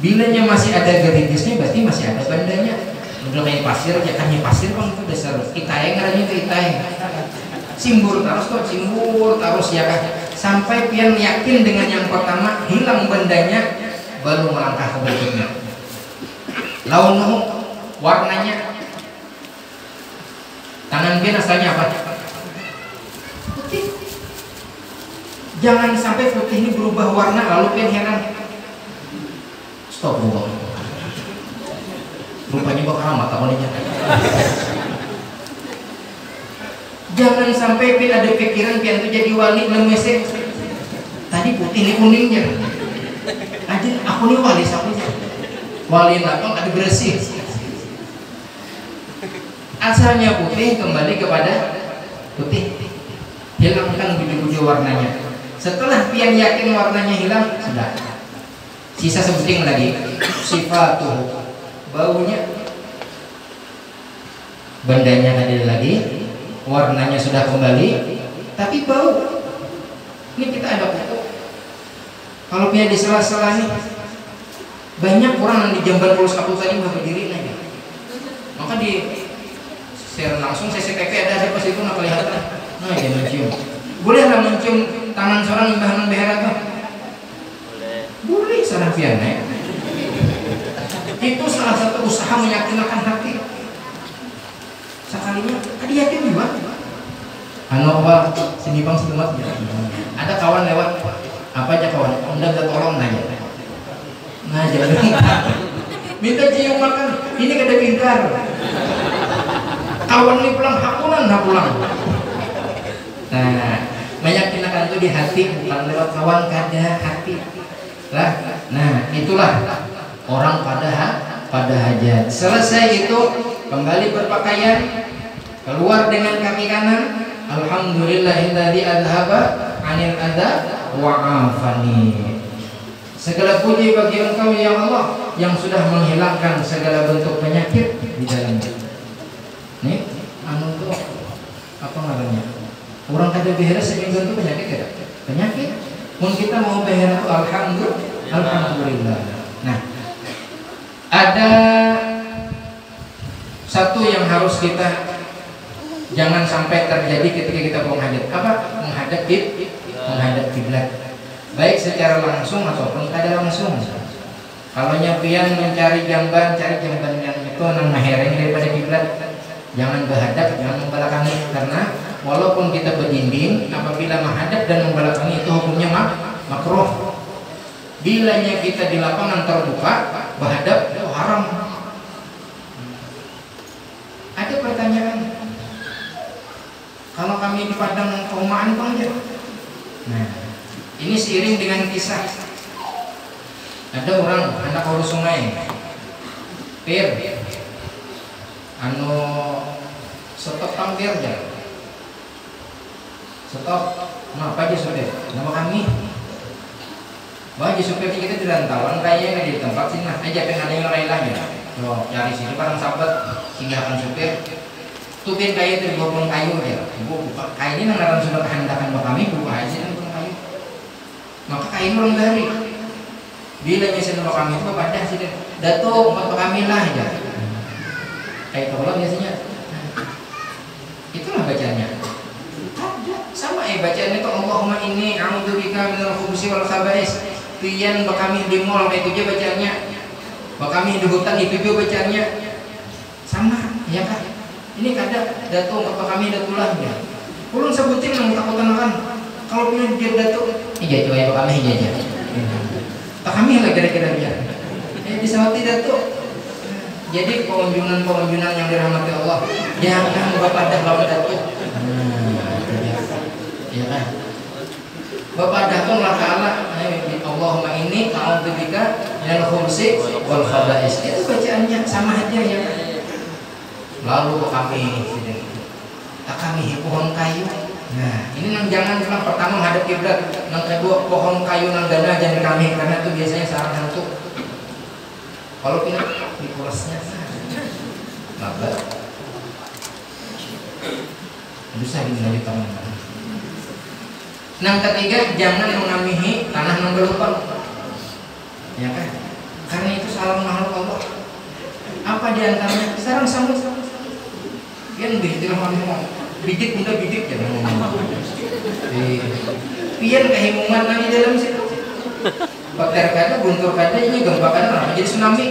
Bilanya masih ada gerigisnya, berarti masih ada bandanya. Udah main pasir aja, kan main pasir bang itu dasar itai ngarannya itu itai. Simbur terus tuh, simbur terus ya kan. Sampai pian yakin dengan yang pertama, hilang bandanya, baru melangkah ke berikutnya. Launuhu, warnanya. Tangan pian asalnya apa? Putih. Jangan sampai putih ini berubah warna lalu pian heran. Astagfirullah. Rupanya bakaramat aku nih. Jangan sampai pian ada pikiran pian tuh jadi wali dalam W C. Tadi putih ini kuningnya. Aja aku nih wali sapunya. Wali lapang ada bersih. Asalnya putih kembali kepada putih. Hilangkan budi-budi warnanya. Setelah pian yakin warnanya hilang, sudah. Sisa sebuting lagi. Sifatuhu. Baunya. Bendanya tadi lagi, warnanya sudah kembali, tapi bau. Ini kita ada kuku. Kalau punya di sela-sela nih, banyak orang yang di jamban pulus aku tadi nggak berdiri lagi. Maka di share langsung C C T V ada ada pas itu nggak kelihatan. Nah, dia mencium. Boleh lah mencium tangan seorang imbahan behera tuh. Boleh, salah pian, eh. Itu salah satu usaha meyakinkan hati. Sekalinya, tadi yakin juga. Anu apa, sini bang, sini mas. Ada kawan lewat, apa aja kawan, unda minta tolong nanya. Nah, jadi minta cium makan, ini kada pintar. Kawan ini pulang, hakunan, nah pulang. Nah, meyakinkan itu di hati, bukan lewat kawan, kada hati. Lah, nah, itulah orang pada ha-, pada hajat. Selesai itu, kembali berpakaian, keluar dengan kaki kanan. Alhamdulillahilladzi adhaba anil adza wa afani. Segala puji bagi Engkau, ya Allah, yang sudah menghilangkan segala bentuk penyakit di dalam diri. Nih, anu tuh, apa ngarannya? Orang kada beres saja itu penyakit, kada? Penyakit. Mun kita mau beres tuh, alhamdulillah. Alhamdulillah. Nah, ada satu yang harus kita jangan sampai terjadi ketika kita buang hajat. Apa? Menghadap kib-, menghadap kiblat. Baik secara langsung ataupun kada langsung. Kalau nya pian mencari jamban, cari jamban yang itu nang mehereng daripada kiblat. Jangan berhadap, jangan membelakangi. Karena walaupun kita berdinding, apabila menghadap dan membelakangi itu hukumnya mak-, makruh. Bilanya kita di lapangan terbuka, berhadap, itu haram. Ada pertanyaan, kalau kami di Padang keumaan pang jar. Nah, ini seiring dengan kisah. Ada orang handak urus sungai. Pir, anu, stop pang Pir jar. Stop. Napa jar supir? Napa kami? Wah, jar supir, kita di rantauan kayanya, di tempat sini nah. Aja pin ada yang lain lah jar. Yo, cari situ barang sabat, singgahakan supir. Tu pin kaya tu dua pohon kayu jar. Bu, buka, kaya ini nang ngaran sudah kahandakan bakami, buka haja nang pohon kayu. Maka kain urang bahari. Bila nya sini bakami tu bapadah sidin, "Datu, umpat bakami lah," jar. Kaya itu pulang biasanya. Itulah bacaannya. Kada. Sama ai bacaannya tu, "Allahumma inni a'udzubika minal khubusi wal khaba'is." Pian bakami di mall, kaya itu ja bacaannya. Bakami di hutan, itu jua bacaannya. Sama, ya kah? Ini kada, Datu, umpat bakami Datu lah, jar. Ulun sabuting nang takutan akan. Kalau punya dia Datu, ija coba ya bakami, ija ja. Bakami lah kira-kira dia. Eh, disauti Datu. Jadi, pengunjunan-pengunjunan yang dirahmati Allah, jangan bapadah lawan Datu. Nah, itu dia. Ya kan? Bapadah tu Allah Ta'ala, eh, "Allahumma inni a'udzubika minal khubusi wal khaba'is." Itu bacaannya, sama haja, ya kan? Lalu kami sidin, takamihi pohon kayu. Nah, ini nang jangan, nang pertama menghadap kiblat, nang kedua pohon kayu nang ganal jangan dikamihi, karena itu biasanya sarang hantu. Kalau pina dikurasnya, nah, labat. Susah ini lanjut tangan. Nang ketiga, jangan mengamihi tanah nang balubang. Ya kan? Karena itu sarang makhluk Allah. Apa di antaranya? Sarang samut. Pian bih, di rumah ngomong, "Bidik, bunda, bidik," ya ngomong. Eh, pian kahimungan nang di dalam situ. Pagar kada, guntur kada, ini gempa kada, kenapa jadi tsunami?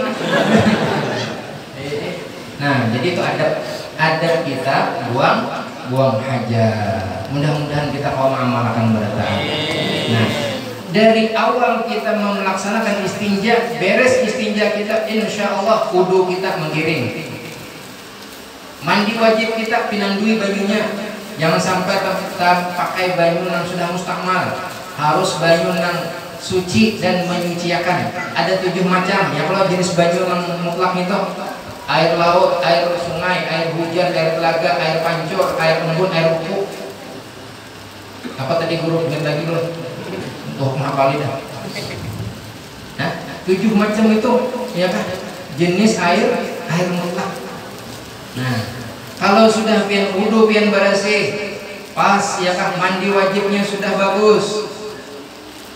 Eh, eh. Nah, jadi itu adab, adab kita buang, buang hajat. Mudah-mudahan kita kawa mengamalkan barataan. Nah, dari awal kita melaksanakan istinja, beres istinja kita, insya Allah wudu kita menggiring. Mandi wajib kita pinandui banyunya. Jangan sampai ta-, tapakai banyu nang sudah mustakmal. Harus banyu nang suci dan menyuciakan. Ada tujuh macam, ya, kalau jenis banyu nang mutlak itu. Air laut, air sungai, air hujan, air telaga, air pancur, air embun, air upu. Apa tadi guru? Ingat lagi dulu. Untuk menghafali dah. Nah, tujuh macam itu, ya kan? Jenis air, air mutlak. Nah, Kalau sudah pian wudu, pian barasih, pas ya kah, mandi wajibnya sudah bagus.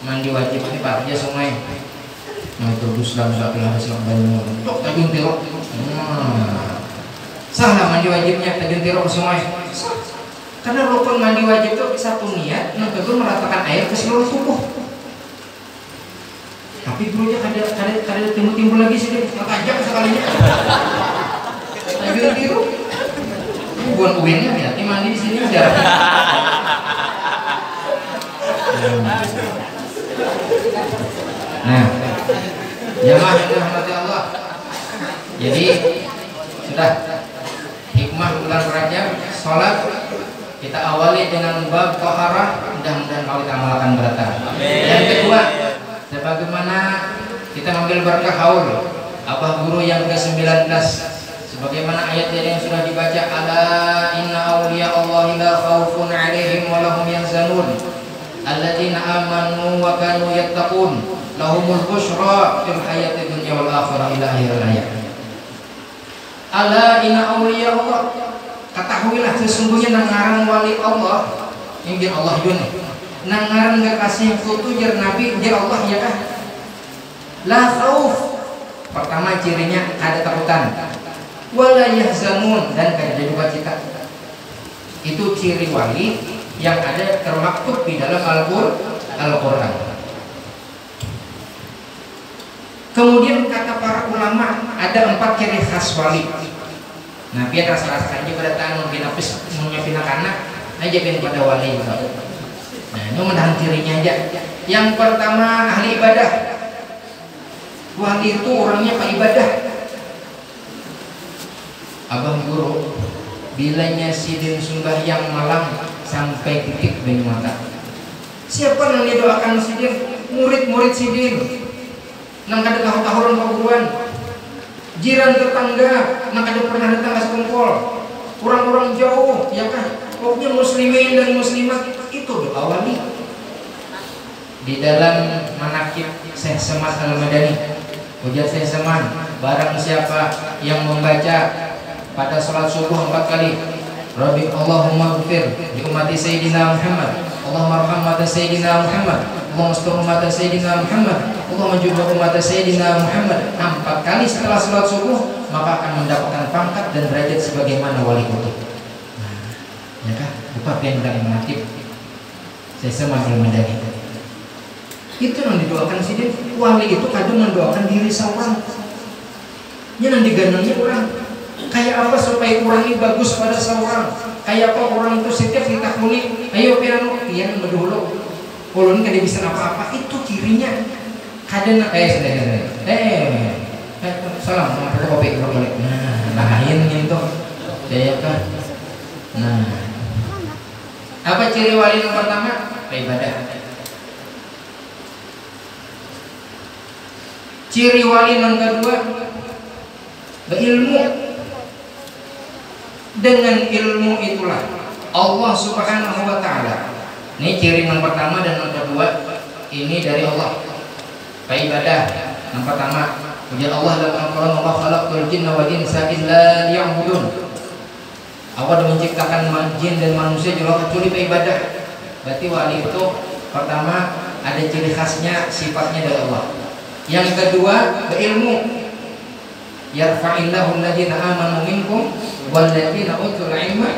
Mandi wajib ni parak ja sungai. Nah, itu dus dalam satu hari silang banyu. Tok, tajun tirok. Nah. Sah lah mandi wajibnya, tajun tirok ke sungai. Sah. Karena rukun mandi wajib tu satu niat, nang kedua meratakan air ke seluruh tubuh. Tapi gurunya kada, kada, kada timbul-timbul lagi sih, dia tajam sekalinya. Tajun tiru. Buan uinnya, hati-hati mandi di sini, jarang. Nah, jamaah yang dirahmati Allah. Jadi, sudah, hikmah bulan Rajab, sholat, kita awali dengan bab taharah, mudah-mudahan kawa kita amalkan barata. Yang kedua, sebagaimana kita ngambil berkah haul Abah Guru yang ke sembilan belas, sebagaimana ayat tadi yang sudah dibaca, "Ala inna awliya Allahi la khawfun alaihim wa lahum yahzanun, alladzina amanu wa kanu yattaqun, lahumul busyra fil hayati dunya wal akhirah," ila akhir ayat. "Ala inna awliya Allah," katahuilah, sesungguhnya nang ngaran wali Allah, inggih Allah jua nih, nang ngaran kekasihku tu, jar Nabi, jar Allah, ya kah? La khauf, pertama cirinya kada takutan, wala yahzanun, dan kada duka cita. Itu ciri wali yang ada termaktub di dalam Al-Qur-, Al-Quran. Kemudian kata para ulama, ada empat ciri khas wali. Nah, pian rasa-rasakan aja barataan, mungkin apis, munnya pina kana aja pian pada wali. Nah, ini mendahan cirinya aja. Yang pertama, ahli ibadah. Wali itu orangnya paibadah. Abah Guru, bilanya sidin sumbahyang malam sampai titik banyu mata. Siapa nang didoakan sidin? Murid-murid sidin. Nang kada tahu-tahu lawan paguruan. Jiran tetangga nang kada pernah datang ka Sekumpul. Urang-urang jauh, ya kah? Pokoknya muslimin dan muslimat, itu doa wali. Di dalam manakib Syekh Seman Al-Madani, ujar Syekh Seman, barang siapa yang membaca pada salat subuh empat kali, Rabbi Allahumma gfir li ummati Sayyidina Muhammad, Allahumma arham ummata Sayyidina Muhammad, Allahumma astur ummata Sayyidina Muhammad, Allahumma jubba ummata Sayyidina Muhammad, empat kali setelah salat subuh, maka akan mendapatkan pangkat dan derajat sebagaimana wali kutub. Nah, ya kah? Buka pian dalam manakib Syekh Seman Al-Madani. Itu nang didoakan sidin. Wali itu kada mendoakan diri seorang. Nya nang diganangi urang. Kaya apa supaya urang ini bagus pada seorang? Kaya apa urang itu setiap ditakuni, "Ayo pian anu," pian nang badahulu. "Ulun kada bisa apa-apa." Itu cirinya. Kada nang, eh, sudah, sudah, sudah. Eh, eh, salam, mau fotokopi, fotokopi. Nah, lain ngintu. Kaya apa? Nah. Apa ciri wali nang pertama? Baibadah. Ciri wali nang kedua, beilmu. Dengan ilmu itulah Allah Subhanahu wa Ta'ala. Ini ciri nang pertama dan nang kedua, ini dari Allah. Baibadah. Nang pertama, ujar Allah dalam Al-Quran, "Wa ma khalaqtul jinna wal insa illa liya'budun." Aku kada menciptakan ma-, jin dan manusia jua kecuali baibadah. Berarti wali itu pertama ada ciri khasnya, sifatnya dari Allah. Yang kedua, beilmu. Yarfa'illahu alladhina amanu minkum walladhina utul ilma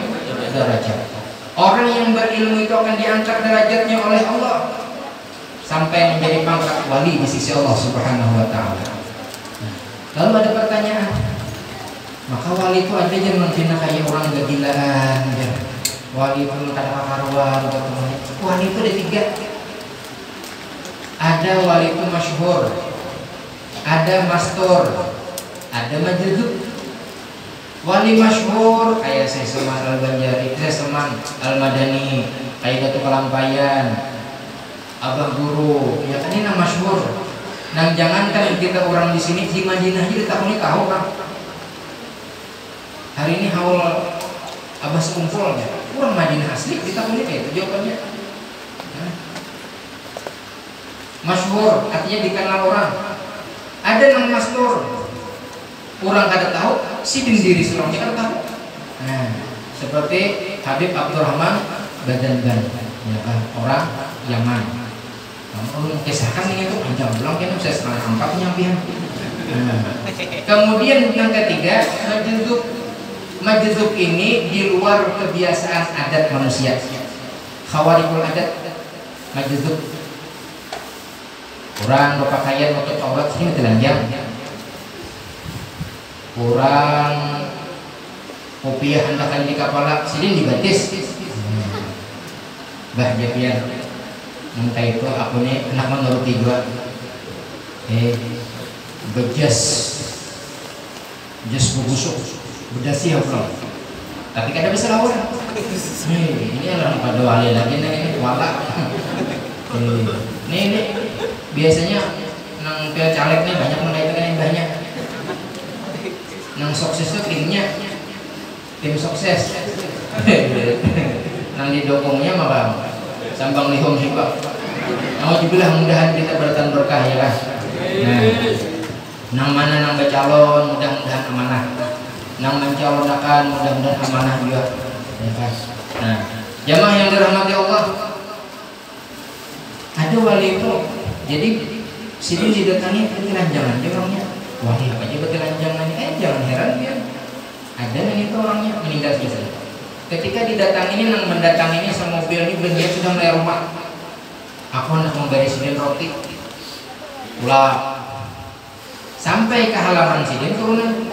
darajat. Orang yang berilmu itu akan diangkat derajatnya oleh Allah sampai menjadi pangkat wali di sisi Allah Subhanahu wa Ta'ala. Nah, lalu ada pertanyaan, maka wali itu ada jar nang pina kaya urang gagilaan jar. Wali itu nang kada kakaruan, katahuan. Wali itu ada tiga. Ada wali itu masyhur, ada mastur, ada majzub. Wali masyhur kaya Syekh Seman Al-Banjari, Syekh Seman Al-Madani, kaya Datu Kalampayan, Abah Guru, ya kan, ini nang masyhur. Nang jangankan kita urang di sini, di Madinah haja ditakuni tahu pang. Hari ini haul Abah Sekumpul, jar. Urang Madinah asli ditakuni kaya itu jawabannya. Nah. Masyhur, artinya dikenal orang. Ada nang mastur. Urang kada tahu, sidin diri surang ja kada tahu. Nah, seperti Habib Abdurrahman Badanban, ya kan, orang Yaman. Kamu ulun kisahkan ini tuh panjang pulang, kena saya setengah empat nyampian. Nah, kemudian yang ketiga, majzub. Majzub ini di luar kebiasaan adat manusia. Khawarikul adat, majzub. Orang berpakaian nutup aurat, ini telanjang. Orang kopiah handakan di kapala, sidin di batis. Bah, japian. Mun kaitu, aku ni handak manuruti jua. Eh, bejas. Jas bagusuk, bedasih pulang. Tapi kada basalawar. Hei, ini orang pada wali lagi nih, ini wala. Hei, ini, ini biasanya nang pil caleg nih banyak nang kaitu kan imbahnya. Nang sukses tuh timnya, tim sukses. Nang didukungnya malah sambang lihum hibak. Alhamdulillah, mudahan kita beratan berkah ya lah. Nah, nang mana nang bacalon, mudah-mudahan amanah. Nang mencalonakan, mudah-mudahan amanah juga. Ya kan? Nah, jamaah yang dirahmati Allah, ada wali itu, jadi sidin didatangi, "Batilanjangan aja orangnya." "Wali apa aja batilanjangan?" Eh, jangan heran dia. Ada nang itu orangnya meninggal sudah. Ketika didatangi ini, nang mendatangi ini semobil ini berniat sudah mulai rumah. "Aku hendak memberi sidin roti." Pulang. Sampai ke halaman sidin, turunan.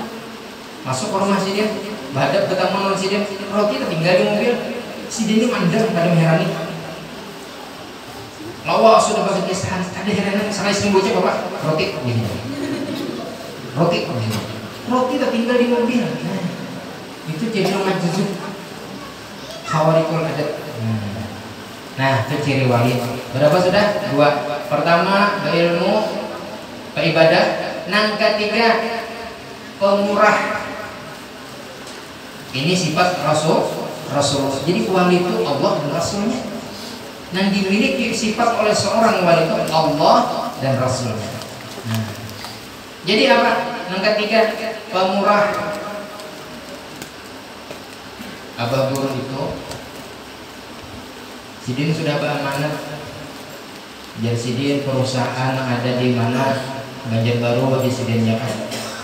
Masuk ke rumah sidin, bahadap betamu lawan sidin, roti tertinggal di mobil. Sidin ini mandang kada mengherani. Lawas sudah bagi kisahan, kada heran, salah sidin bocah, "Bapak, roti," gitu. "Roti," gitu. "Roti tertinggal di mobil." Nah, itu jadi majzub. Khawarikul adat. Nah. Nah, itu ciri wali. Berapa sudah? Dua. Pertama, berilmu, beribadah. Nang ketiga, pemurah. Ini sifat Rasul, Rasulullah. Jadi wali itu Allah dan Rasulnya. Nang dimiliki sifat oleh seorang wali itu Allah dan Rasulnya. Nah. Jadi apa? Nang ketiga, pemurah. Abah Guru itu, sidin sudah baamanat. Jar sidin, perusahaan nang ada di mana, Banjarbaru, jar sidin, ya kan.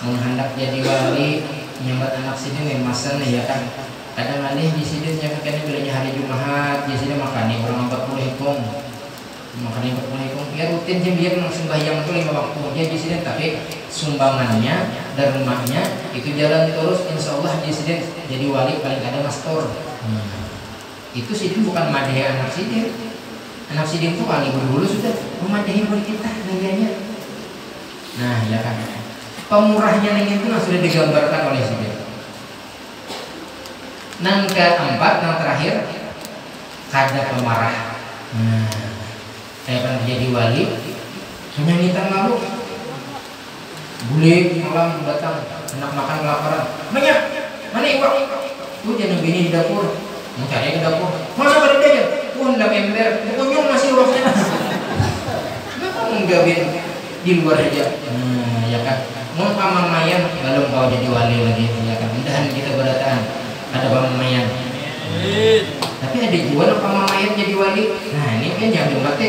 Mun handak jadi wali, nyambat anak sidin, emasan, ya kan. Kada ngalih, jar sidin, ya kan, kena bilanya hari Jumahat, jar sidin, makani urang empat puluh ikung. Makanya berkeliling, ya, rutin sih biar nang sembahyang tu lima waktu aja, jar sidin, tapi sumbangannya, dermanya itu jalan terus, insya Allah, jar sidin, jadi wali paling kada mastur. Hmm. Itu sidin bukan madahi anak sidin. Anak sidin tu wali berhulu sudah, memadahi wali kita, nilainya. Nah, ya kan. Pemurahnya nang itu nang sudah digambarkan oleh sidin. Nang keempat, nang terakhir, kada pemarah. Nah, kaya pernah jadi wali, hanyangitan lalu. Bulik malam datang, handak makan kelaparan. "Manya, mana iwak?" "Tuh, jar nang bini di dapur." Mencari ke dapur. "Mana kadada, jar?" "Tuh, handak ember." "Kunyung masih iwaknya." Kenapa menggawin di luar aja? Nah, ya kan. Mun pamamaian, balum kawa jadi wali lagi, ya kan. Mudahan kita berataan ada pamamaian. Tapi ada jua nang pamamaian jadi wali. Nah, ini kan jangan diumpati.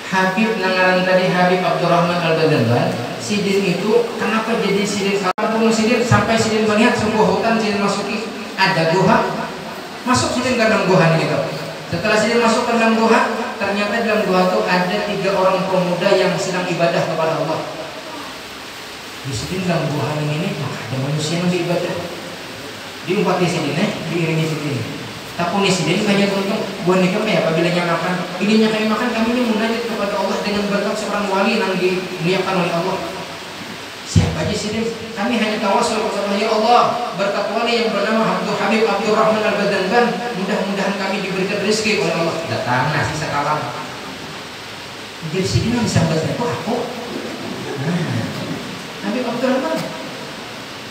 Habib nang ngaran tadi, Habib Abdurrahman Al-Badanban, sidin itu kenapa jadi sidin kampung sidin, sampai sidin melihat sebuah hutan sidin masuki, ada guha. Masuk sidin ke dalam guha ini, gitu. Setelah sidin masuk ke dalam guha, ternyata dalam guha tu ada tiga orang pemuda yang sedang ibadah kepada Allah. Di sidin dalam guha ini nih, maka ada manusia yang diibadah. Diumpati sidin, eh, diiringi sidin. Takuni sidin, banyak untung. "Buhan ikam kaya apa bilanya makan?" "Bilanya kami makan, kami ini munajat kepada Allah dengan berkat seorang wali yang dimuliakan oleh Allah." "Siapa?" jar sidin. "Kami hanya tawasul kepada Allah, ya Allah, berkat wali yang bernama Abdul Habib Abdurrahman Al-Badanban, mudah-mudahan kami diberikan rezeki oleh Allah." Datang nasi sakalam. Jar sidin, nang disambatnya tu aku. Nah, Habib Abdurrahman.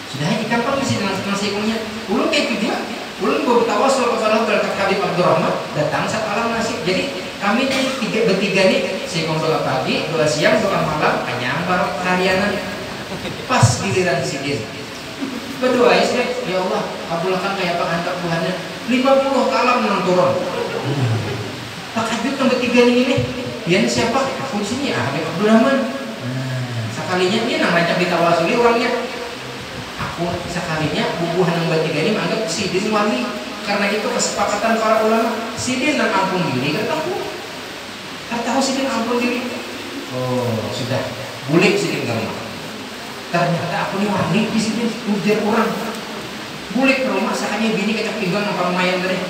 Sudah, ikam pang mesti nang, nang seikungnya. Ulun kaitu jua. Ulun betawasul kepada Allah berkat Habib Abdurrahman, datang sakalam nasi. Jadi, kami ni tiga, bertiga ni, seikung doa pagi, doa siang, doa malam, kanyang barak kaharianan. Pas giliran sidin. Berdoa ya, sidin. Ya Allah, kabulakan kaya apa kahandak buhannya. Lima puluh kalam nang turun. Takajut nang batiga ni ini. Pian siapa? Aku di sini, ah, Habib Abdurrahman. Nah, sakalinya ini nang rancak ditawasuli orangnya. Aku sakalinya bubuhan nang batiga ni menganggap sidin wali. Karena itu kesepakatan para ulama, sidin nang ampun diri kada tahu. Kada tahu sidin ampun diri. Oh, sudah. Bulik sidin ka rumah. Ternyata aku ni wali di sini, ujar orang. Bulik ke rumah, sakalinya bini kacak pinggang nang pamamayan tadi.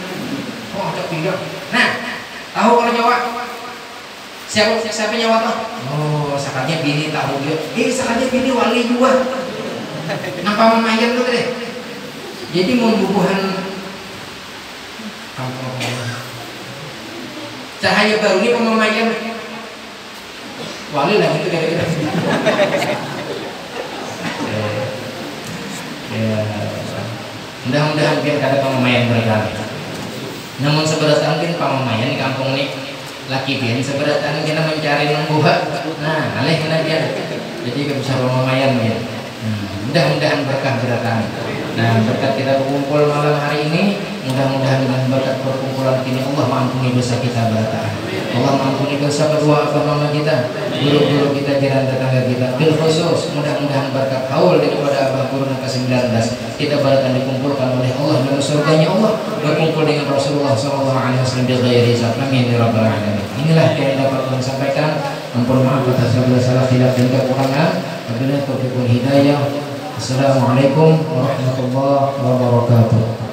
Oh, kacak pinggang. Nah, tahu kalau nyawa? Siapa, siapa nyawa tuh? Oh, sakalinya bini tahu juga. Eh, sakalinya bini wali juga. Nang pamamayan tuh tadi. Jadi mun bubuhan kampung apa? Cahaya baru ni pamamayan. Wali lah itu kira-kira. Ya. Ya. Mudah-mudahan pian kada pamamayan berkali. Namun seberataan pian pamamayan di kampung ni, laki pian seberataan kena mencari nang buha. Nah, alih kena pian. Jadi kada usah pamamayan pian. Hmm, mudah-mudahan berkah berataan. Nah, berkat kita berkumpul malam hari ini, mudah-mudahan dengan berkat perkumpulan ini Allah mengampuni dosa kita berataan. Allah mengampuni dosa kedua abah mama kita, guru-guru kita, jiran tetangga kita. Bil khusus, mudah-mudahan berkat haul daripada abah guru nang kesembilan belas, kita barataan dikumpulkan oleh Allah dalam surganya Allah, berkumpul dengan Rasulullah sallallahu alaihi wasallam bi ghairi hisab. Amin ya rabbal alamin. Inilah yang dapat kami sampaikan. Ampun maaf atas segala salah khilaf dan kekurangan. Wabillahi taufiq wal hidayah. Assalamualaikum warahmatullahi wabarakatuh.